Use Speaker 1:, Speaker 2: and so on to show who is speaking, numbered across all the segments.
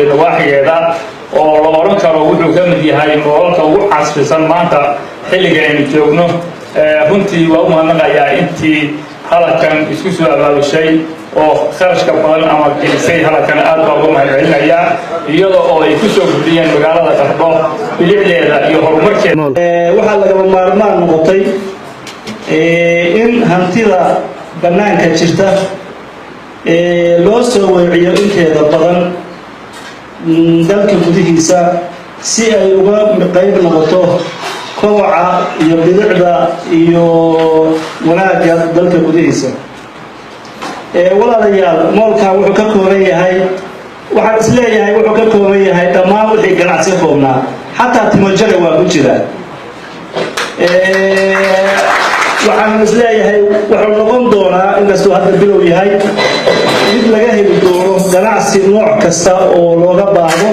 Speaker 1: Iyo nawaaxigeeda oo la odhan karo wuxuu ka mid yahay moolalka ugu casrisan maanta xilliga aynu joogno. Runtii waa u mahadnaqayaa intii halkan isku soo abaabushay oo kharashka badan ama gelisay halkan. Aad baa uga mahad celinayaa, iyadoo oo ay ku soo kordhiyeen magaalada Qardho bilicdeeda iyo horumarkeeda.
Speaker 2: Waxaa lagama maarmaan noqotay in hantida bannaanka jirta loo soo weeciyo inteeda badan dalka gudihiisa, si ay uga qayb noqoto koboca iyo bilicda iyo wanaagga dalka gudihiisa. Walaalayaal, mall-kan wuxuu ka kooban yahay, waxaan is leeyahay wuxuu ka kooban yahay dhammaan wixii ganacsi ka koobnaa, xataa timojare waa ku jira. Waxaan is leeyahay wuxuu noqon doonaa, inkastuu hadda bilow yahay, mid laga heli doono ganacsi nooc kasta oo looga baahdo.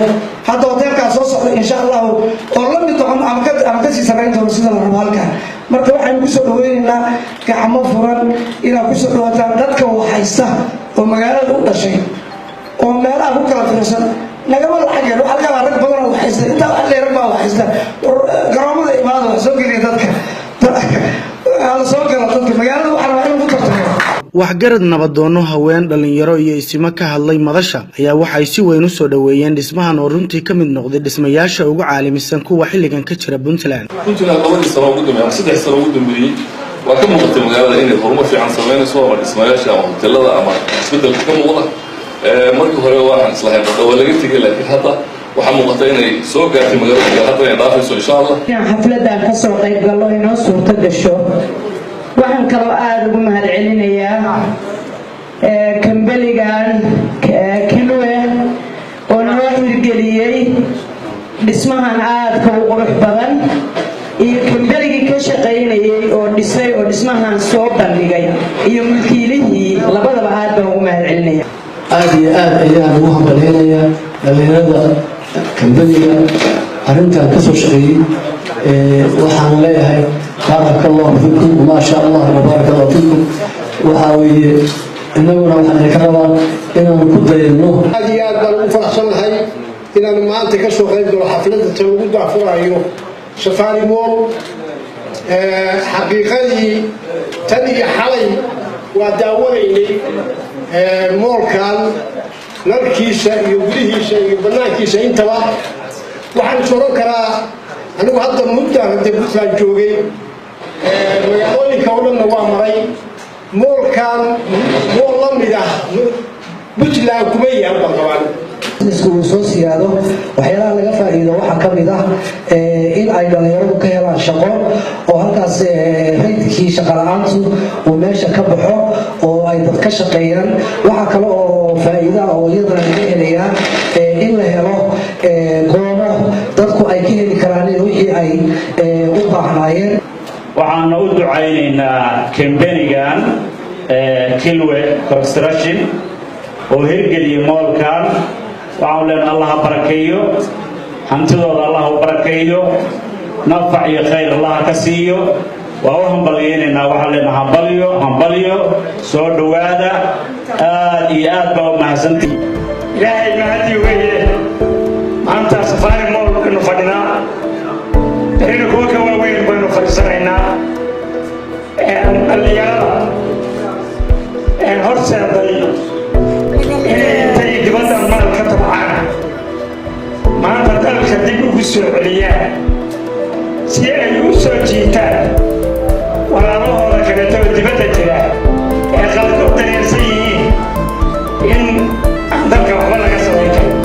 Speaker 3: Hadda hoteelkaa soo socda, insha Allahu, oo la mid noqon ama kasii samayn doono sida la rabo halkan. Marka waxaynu kusoo dhaweynaynaa gacmo furan inaad kusoo dhawaataan dadka waxhaysta oo magaalada u dhashay oo meelaha ku kala fiirsan. Nagama lacag yar. Waxaa laga yaabaa rag badan oo waxhaysta intaa wax leer rag baa waxhaysta. Garoomada imaada, wax soo geliya dadka, la soo gala dadka magaalada. Waxaa rabaa in lagu tartamo.
Speaker 4: Waxgarad, nabadoono, haween, dhallinyaro iyo isimo ka hadlay madasha ayaa waxay si weyn u soo dhoweeyeen dhismahan oo runtii ka mid noqday dhismayaasha ugu caalamisan kuwa xilligan ka jira Puntland.
Speaker 5: Puntland 2dii sano ugu dambeeyey ama 3 sano ugu dambeeyey waa ka muuqatay magaalada inay horumar fiican samaynayso, ama dhismayaasha ama hotelada ama isbeddelka ka muuqda. Markii hore waxaan islahayn Qardho waa laga tegay, laakiin hadda waxaa muuqata inay soo gaartay magaalada, hadda inay dhaafayso, insha Allah.
Speaker 6: Inaan xafladan ka soo qayb gallo inoo suurto gasho. Waxaan kaloo aada ugu mahad celinayaa kambeligan Kilwe oo noo hirgeliyey dhismahan aadka u qurux badan, iyo kambeligii ka shaqaynayay oo dhisay oo dhismahan soo bandhigay, iyo mulkiilihii, labadaba aad baan ugu mahad celinaya.
Speaker 7: Aada iyo aad ayaan ugu hambalyaynayaa dhallinyarada kambaniga arrintan ka soo shaqeeyey. Waxaan leeyahay baaraka Allahu fiikum, maa sha Allah wabaaraka Allahu fiikum. Waxaa weeye, innaguna waxaan idinka rabaa inaanu ku dayano.
Speaker 8: Aad iyo aad baan ugu faraxsanahay inaanu maanta ka soo qayb galo xafladda ta lagu daahfurayo Safari Mall. Xaqiiqadii, tan iyo xalay waa daawanaynay mall-kan, nalkiisa iyo gudihiisa iyo bannaankiisa intaba. Waxaan is oran karaa anigu hadda muddaan hadda Puntland joogay, magaalooyinka oo dhanna waa maray, mall-kan mall la mid ah Puntland kuma yaal baan qabaan.
Speaker 3: Business-ku uu soo siyaado, waxyaalaha laga faa'iido waxaa ka mid ah in ay dhallinyaradu ka helaan shaqo, oo halkaas raydkii shaqo la-aantu uu meesha ka baxo oo ay dad ka shaqeeyaan. Waxaa kale oo faa'iida oo iyadana laga helayaa in la helo goobo dadku ay ka heli karaan wixii ay u baahnaayeen.
Speaker 9: Waxaana u ducaynaynaa kambenigan Kilwe Construction oo hirgeliyay mall-kan. Waxaanu leenahay Allah ha barakeeyo hantidooda, Allah u barakeeyo, nafac iyo khayr Allah ka siiyo. Waa u hambalyaynaynaa. Waxaan leenahay hambalyo, hambalyo, soo dhowaada. Aad iyo aad baa u mahadsantihi.
Speaker 1: Ilaahay mahadii weeye, maanta Safari Mall baynu fadhinaa, berina kuwa ka waaweyn baynu fadhiisanaynaa. Dhallinyarada horseeday inay intay dibadda maal ka tabcaan maanta dalka dib ugu soo celiyaan, si ay u soo jiitaan walaalahooda kaleeto oo dibadda jira ee qaarkood dareensan yihiin in aan dalka waxba laga samayn karin.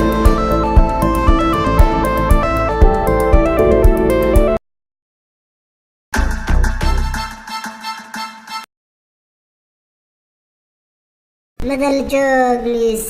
Speaker 10: Madal Joog News.